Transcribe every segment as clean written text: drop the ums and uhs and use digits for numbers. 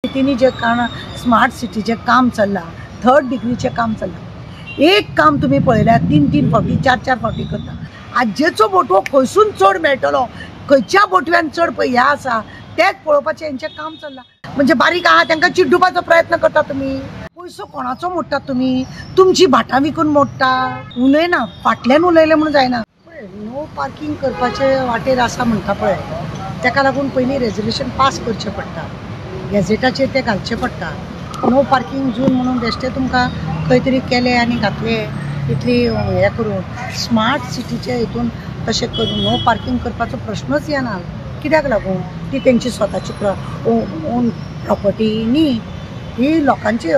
सिटीनी जे कारण स्मार्ट सिटीचें काम चल्लां, थर्ड डिग्रीचें काम चल्लां, एक काम तुमी पळयल्यार तीन तीन फावटी चार चार फावटी करता. आजेचो बोटवो खंयसून चड मेळटलो, खंयच्या बोटव्यान चड पळय ह्या आसा तेंच पळोवपाचें हेंचें काम चल्लां. म्हणजे बारीक आहा तांकां चिड्डुपाचो प्रयत्न करता तुमी. पयसो कोणाचो मोडटात तुमी? तुमची भाटां विकून मोडटा. उलयना, फाटल्यान उलयलें म्हणून जायना. पळय, नो पार्किंग करपाचे वाटेर आसा म्हणटा पळय, ताका लागून पयलीं रेजोल्युशन पास करचें पडटा, गॅझेटाचेर तें घालचें पडटा. नो पार्किंग झोन म्हणून बेश्टें तुमकां खंय तरी केलें आनी घातलें इतली हें करून स्मार्ट सिटीचे हितून तशें करून नो पार्किंग करपाचो प्रश्नच येना. कित्याक लागून? ती तेंची स्वताची ओन प्रॉपर्टी न्ही, ही लोकांची.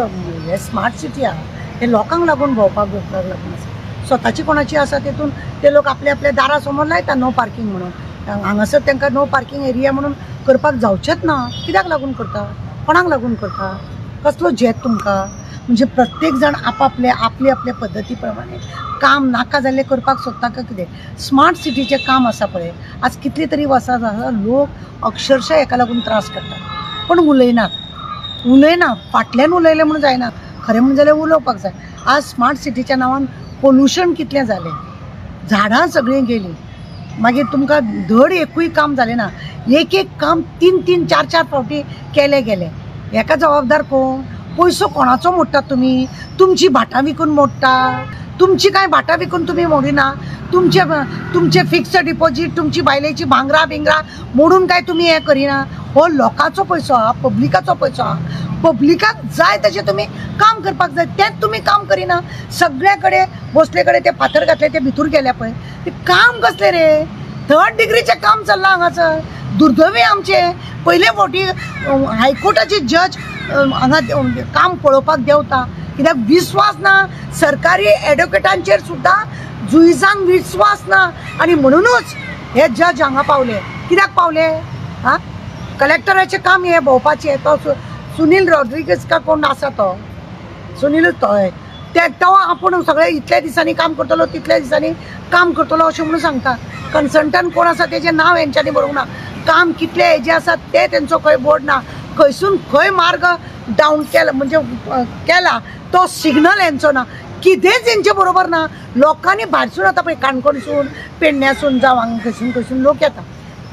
हे स्मार्ट सिटी आहा, हे लोकांक लागून भोंवपाक भोंवपाक लागून आसा. स्वताची कोणाची आसा तेतून ते लोक आपल्या आपल्या दारा समोर लायता नो पार्किंग म्हणून. हांगासर तांकां नो पार्किंग एरिया म्हणून करपाक जावचेंच ना. कित्याक लागून करता? कोणाक लागून करता? कसलो झेत तुमकां? म्हणजे प्रत्येक जाण आपापले आपले आपले पद्दती प्रमाणे काम नाका जाल्लें करपाक सोदता काय कितें? स्मार्ट सिटीचें काम आसा पळय, आज कितली तरी वर्सां आसा लोक अक्षरशः हेका लागून त्रास काडटात, पण उलयनात. उलयना, फाटल्यान उलयलें म्हणून जायना, खरें म्हणून जाल्यार उलोवपाक जाय. आज स्मार्ट सिटीच्या नांवान पोल्युशन कितलें जालें, झाडां सगळीं गेलीं, मागीर तुमकां धड एकूय काम जालें ना. एक एक काम तीन तीन चार चार फावटी केलें गेलें. हेका जबाबदार कोण? पयसो कोणाचो मोडटात तुमी? तुमची भाटां विकून मोडटा. तुमची कांय भाटां विकून तुमी मोडिना. तुमचे तुमचे फिक्स्ड डिपॉजीट, तुमची बायलेची भांगरां बिंगरां मोडून काय तुमी हें करिना. हो लोकांचो पयसो आहा, पब्लिकाचो पयसो आहा. पब्लिकाक जाय तशें तुमी काम करपाक जाय, तेंच तुमी काम करिना. सगळे कडेन बसले कडेन ते फातर घातले ते भितूर गेले पळय, ते काम कसलें रे? थर्ड डिग्रीचें काम चल्लां हांगासर. दुर्दैवी आमचें. पयले फावटी हायकोर्टाचे जज हांगा काम पळोवपाक देंवता, कित्याक विस्वास ना सरकारी एडवोकेटांचेर सुद्दां, जुईजांक विस्वास ना, आनी म्हणुनूच हे जज हांगा पावले. कित्याक पावले? हा, कलेक्टराचें काम हें भोंवपाचें. तो सुनील रॉड्रिगीस का कोण आसा तो सुनीलूच तो ते तो आपूण सगळे इतल्या दिसांनी काम करतलो तितल्या दिसांनी काम करतलो अशें म्हणून सांगता. कन्सल्टंट कोण आसा तेजें नांव हेंच्यांनी बरोवंक ना, काम कितलें हेजें आसा तें तेंचो खंय बोर्ड ना, खंयसून खंय मार्ग डावन केला म्हणजे केला तो सिग्नल हेंचो ना, कितेंच हेंचे बरोबर ना. लोकांनी भायरसून आतां पळय काणकोणसून पेडण्यासून जावं हांगा खंयसून खंयसून लोक येता,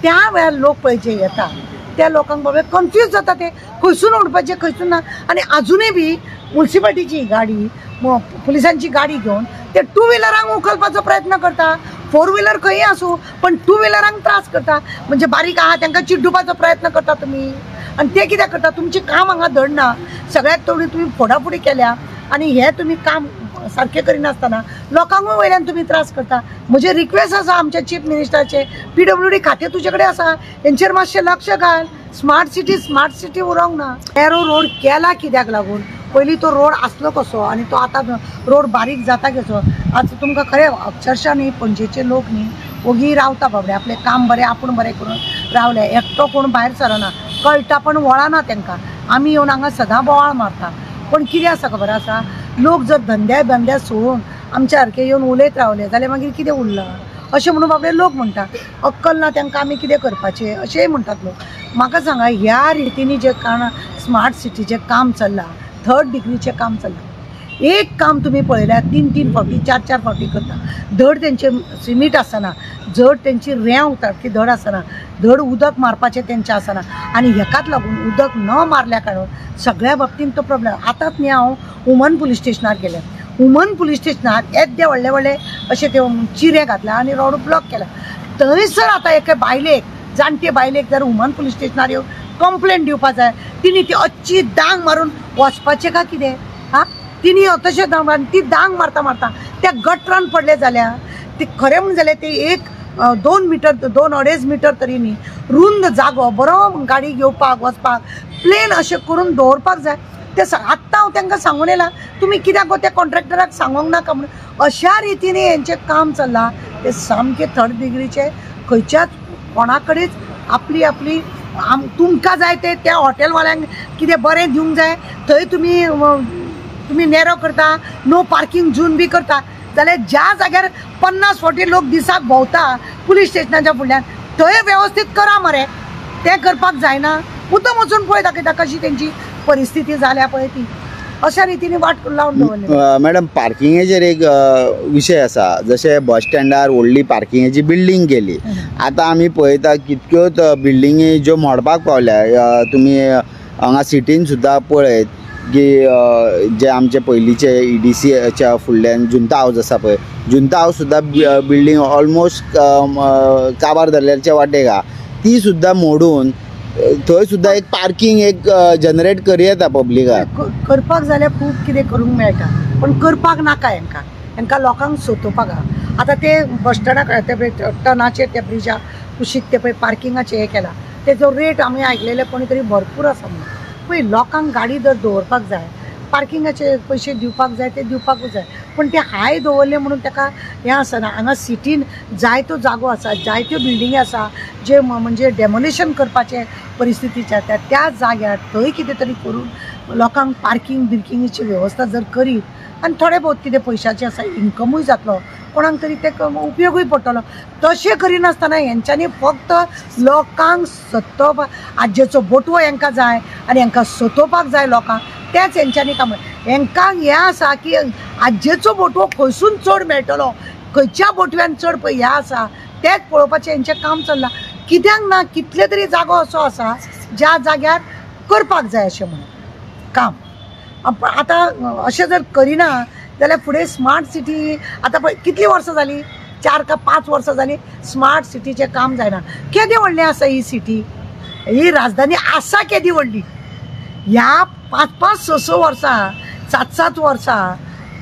त्या वेळार लोक पळय जे येता त्या लोकांक बाबा कन्फ्यूज जाता, ते खंयसून उडपाचें खंयसून ना. आनी आजुनूय बी मुन्सिपालिटीची गाडी, पुलिसांची गाडी घेवन ते टू व्हिलरांक उखलपाचो प्रयत्न करता. फोर व्हिलर खंयी आसूं पण टू व्हिलरांक त्रास करता. म्हणजे बारीक आहा तांकां चिड्डुपाचो प्रयत्न करता तुमी. आनी ते कित्याक करता? तुमचें काम हांगा धडना, सगळ्याक तेवढी तुमी फोडाफोडी केल्या आनी हें तुमी काम सारकें करिनासतना लोकांकूय वयल्यान तुमी त्रास करता. म्हजें रिक्वेस्ट आसा आमच्या चीफ मिनिस्टराचें, PWD खातें तुजे कडेन आसा, हेंचेर मातशें लक्ष घाल. स्मार्ट सिटी स्मार्ट सिटी उरोंक ना. एरो रोड केला कित्याक लागून? पयलीं तो रोड आसलो कसो आनी तो आतां रोड बारीक जाता कसो. आज तुमकां खरें अक्षरशा न्ही पणजेचे लोक न्ही ओगी रावता बाबडे, आपलें काम बरें आपूण बरें करून रावले, एकटो कोण भायर सरना, कळटा पण वळना तांकां. आमी येवन हांगा सदां बोवाळ मारता, पण कितें आसा खबर आसा, लोक जर धंद्या धंद्या सोडून आमच्या सारके येवन उलयत रावले जाल्यार मागीर कितें उरलां अशें म्हणून बाबडे लोक म्हणटा. अक्कल ना तांकां, आमी कितें करपाचें अशेंय म्हणटात लोक. म्हाका सांगा, ह्या रितीनी जें कारण स्मार्ट सिटीचें काम चल्लां, थर्ड डिग्रीचें काम चल्लां, एक काम तुमी पळयल्यार तीन तीन फावटी चार चार फावटी करता. धड तेंचें सिमीट आसना, धड तेंची रेंव सारकी धड आसना, धड उदक मारपाचें तेंचें आसना, आनी हेकाच लागून उदक न मारल्या कारणान सगळ्या बाबतींत तो प्रॉब्लेम. आतांच न्ही हांव वुमन पुलीस स्टेशनार गेलें. वुमन पुलीस स्टेशनार येद्दे व्हडले व्हडले अशे ते चिरे घातले आनी रोड ब्लॉक केला. थंयसर आतां एके बायलेक, जाणटे बायलेक जर वुमन पुलीस स्टेशनार येवन कंप्लेन दिवपा जाय, तिणी ती अच्छी दांग मारून वचपाचें काय कितें? हा, तिणी तशें दांग मारून ती दांग मारता मारता त्या गटरान पडले जाल्यार ती खरें म्हणून जाल्यार ते एक 2 मिटर 2-2.5 मिटर तरी न्ही रुंद जागो बरो गाडी घेवपाक वचपाक प्लेन अशें करून दवरपाक जाय. ते आत्तां हांव तांकां सांगून येयलां, तुमी कित्याक गो त्या कॉन्ट्रॅक्टराक सांगूंक नाका म्हणून. अशा रितीने हेंचें काम चल्लां, तें सामकें थर्ड डिग्रीचें. खंयच्याच कोणा कडेच आपली आपली तुमकां जाय ते त्या हॉटेलवाल्यांक कितें बरें दिवंक जाय थंय तुमी तुमी नेरो करता, नो पार्किंग झोन बी करता, जाल्यार ज्या जाग्यार 50 फावटी लोक दिसाक भोंवता पुलीस स्टेशनाच्या फुडल्यान थंय वेवस्थीत करा मरे, तें करपाक जायना. मुद्दम वचून पळय दाखयता कशी तेंची परिस्थिती जाल्या पळय ती. अशा रितीने वाट लावन दवरली. मॅडम, पार्किंगेचेर एक विशय आसा. जशें बस स्टँडार व्हडली पार्किंगेची बिल्डींग केली, आतां आमी पळयता कितक्योच बिल्डिंगी ज्यो मोडपाक पावल्या. तुमी हांगा सिटीन सुद्दां पळयत की जे आमचे पयलींचे EDCच्या फुडल्यान जुंता हावज आसा पळय, जुंता हावज सुद्दां बिल्डींग ऑलमोस्ट काबार जाल्ल्याच्या वाटेक आहा, ती सुद्दां मोडून थंय सुद्दां एक पार्किंग एक जनरेट करूं येता पब्लिकाक. करपाक जाल्यार खूब कितें करूंक मेळटा, पण करपाक नाका हेंकां. हेंकां लोकांक सोतोवपाक आहा. आतां ते बस स्टँडा ते टनाचेर त्या ब्रिजा कुशीक ते पळय पार्किंगाचें हें केलां, तेजो रेट आमी आयकलेले कोणी तरी भरपूर आसा म्हणून. पळय लोकांक गाडी जर दवरपाक जाय, पार्किंगाचे पयशे दिवपाक जाय, ते दिवपाकूच जाय, पण ते हाय दवरले म्हणून ताका हें आसना. हांगा सिटीन जायतो जागो आसा, जायत्यो बिल्डिंगी आसा जे म्हणजे डेमोलिशन करपाचे परिस्थितीचे आसा. त्या जाग्यार थंय कितें तरी करून लोकांक पार्किंग बिर्किंगेची वेवस्था जर करीत आनी थोडे बहुत कितें पयशाचें आसा इन्कमूय जातलो, कोणाक तरी ते उपयोगूय पडटलो. तशें करिनासतना हेंच्यांनी फक्त लोकांक सतोवपाक, आज्जेचो बोटवो हेंकां जाय आनी हेंकां सतोवपाक जाय लोकांक, तेंच हेंच्यांनी काम. हेंकां हें आसा की आज्जेचो बोटवो खंयसून चड मेळटलो, खंयच्या बोटव्यान चड पळय हें आसा तेंच पळोवपाचें हेंचें काम चल्लां. कित्याक ना कितले तरी जागो असो आसा ज्या जाग्यार करपाक जाय अशें म्हणून काम. आतां अशें जर करिना जाल्यार फुडें स्मार्ट सिटी आतां पळय कितलीं वर्सां जालीं, 4 का 5 वर्सां जालीं स्मार्ट सिटीचें काम जायना. केदी व्हडली आसा ही सिटी, ही राजधानी आसा केदी व्हडली. ह्या 5 5 6 6 वर्सां 7 7 वर्सां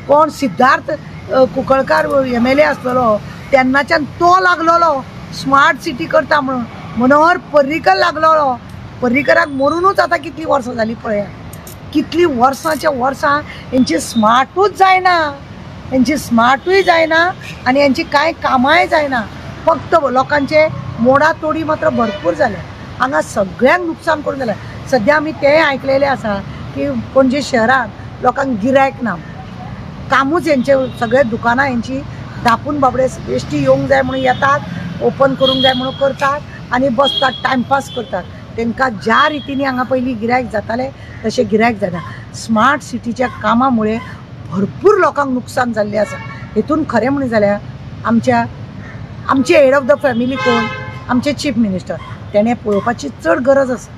कोण सिद्धार्थ कुंकळकार MLA आसलेलो तेन्नाच्यान तो लागलोलो स्मार्ट सिटी करता म्हणून. मनोहर पर्रीकर लागलोलो, पर्रीकराक मरुनूच आतां कितलीं वर्सां जालीं पळया, कितलीं वर्सांच्या वर्सां हेंची स्मार्टूच जायना, हेंची स्मार्टूय जायना आनी हेंची कांय कामांय जायना. फक्त लोकांचे मोडातोडी मात्र भरपूर जाल्या. हांगा सगळ्यांक नुकसान करून जालें. सद्या आमी तेंय आयकलेलें आसा की पणजे शहरांत लोकांक गिरायक ना, कामूच हेंचे सगळे दुकानां हेंची धापून बाबडे बेश्टी येवंक जाय म्हणून येतात, ओपन करूंक जाय म्हणून करतात आनी बसतात, टायमपास करतात. तांकां ज्या रितीनी हांगा पयलीं गिरायक जातालें तशें गिरायक जायना. स्मार्ट सिटीच्या कामामुळे भरपूर लोकांक नुकसान जाल्लें आसा. हेतून खरें म्हणून जाल्यार आमचे हेड ऑफ the family कोण, आमचे चीफ मिनिस्टर, तेणें पळोवपाची चड गरज आसा.